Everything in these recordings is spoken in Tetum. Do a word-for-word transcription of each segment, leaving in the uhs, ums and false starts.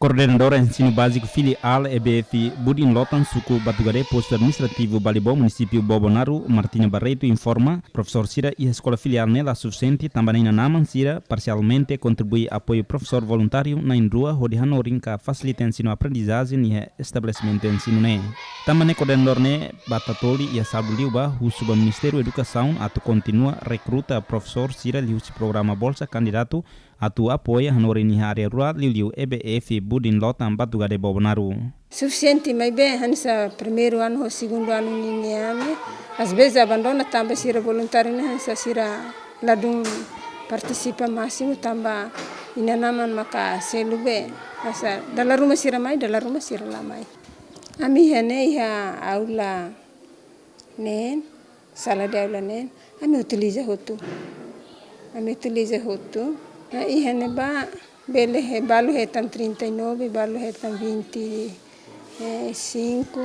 Koordenadora Ensinu Báziku Filiál E B F Budin Lotan, Suku Batugade, Postu Administrativu Balibó, Munisípiu Bobonaro, Martina Barreto, informa, profesór sira iha eskola filiál ne'e la sufisiente, tanba inan-aman sira parsialmente kontribui apoiu profesór voluntáriu na'in-rua hodi hanorin ka fasilita ensinu-aprendizajen iha estabelesimentu ensinu ne'e. Tanba ne'e koordenadór ne'e Batatoli iha sábadu liubá husu ba Ministériu Edukasaun atu kontinua rekruta profesór sira liuhusi programa Bolsa Kandidatu atu apoia hanorin iha área rurál liuliu E B F Budin Lotan Batugade Bobonaro. Sufisiente, maibé hanesan primeiru anu ho segundu anu nian ne'e, às vezes abandona tanba sira voluntáriu ne'e hanesan sira ladún partisipa másimu tanba inan-aman maka selu be. Hanesan dala ruma sira mai, dala ruma sira la mai. Ami iha ne'e iha aula neen, sala de aula neen, ami utiliza hotu. Ami utiliza hotu. Ah, iha ne'ebá bele he, balu hetan trinta e nove, balu hetan vinte e cinco,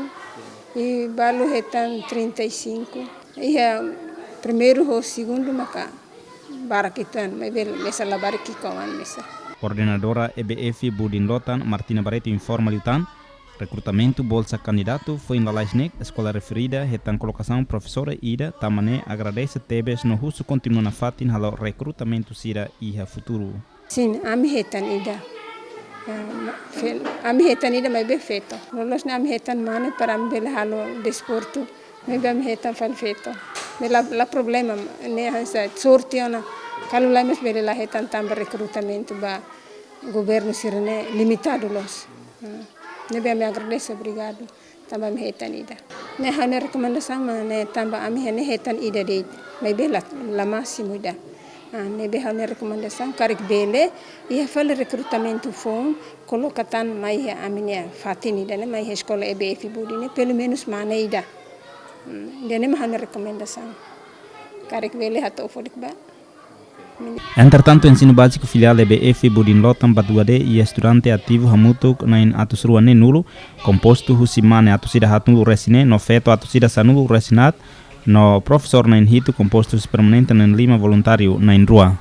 i balu hetan trinta e cinco. Iha primeiru ho segundu maka barak uitoan, maibé mesak labarik ki'ikoan mesak. Koordenadora E B F Budin Lotan, Martina Barreto, informa liután, rekrutamentu bolsa kandidatu foin lalais ne'e, eskola referida hetan kolokasaun profesora ida, tanba ne'e agradese tebes no husu kontinua nafatin halo rekrutamentu sira iha futuru. Sin, ami hetan ida. Ah, fe-, ami hetan ida maibé feto. Loloos ne'e ami hetan mane para ami bele halo desportu. Maibé ami hetan fali feto. Ne'e la, la problema, ne'e hanesan sorte ona. Karik lae mós bele la hetan tanba rekrutamentu ba governu sira-ne'e limitadu loos. Ah, ne'ebé ami agradese, obrigadu. Tanba ami hetan ida. Ne'e ha'u-nia rekomendasaun mak ne'e tanba ami iha ne'e hetan ida de'it. Maibé la, la másimu ida. Ah, ne'ebé ha'u-nia rekomendasaun karik bele, iha fali rekrutamentu foun, koloka tan mai iha ami-nia fatin ida-ne'e, mai iha eskola E B F Budin ne'e, pelumenus mane ida. Hmm, ida-ne'e mak ha'u-nia rekomendasaun. Karik bele hato'o fali ba. Entretantu, Ensinu Báziku Filiál E B F Budin Lotan Batugade iha estudante ativu hamutuk na'in atus rua neenulu, kompostu husi mane atus ida haatnulu-resin-neen no feto atus ida sanulu-resin-haat, no profesór na'in hitu, kompostu husi permanente na'in lima, voluntáriu na'in rua.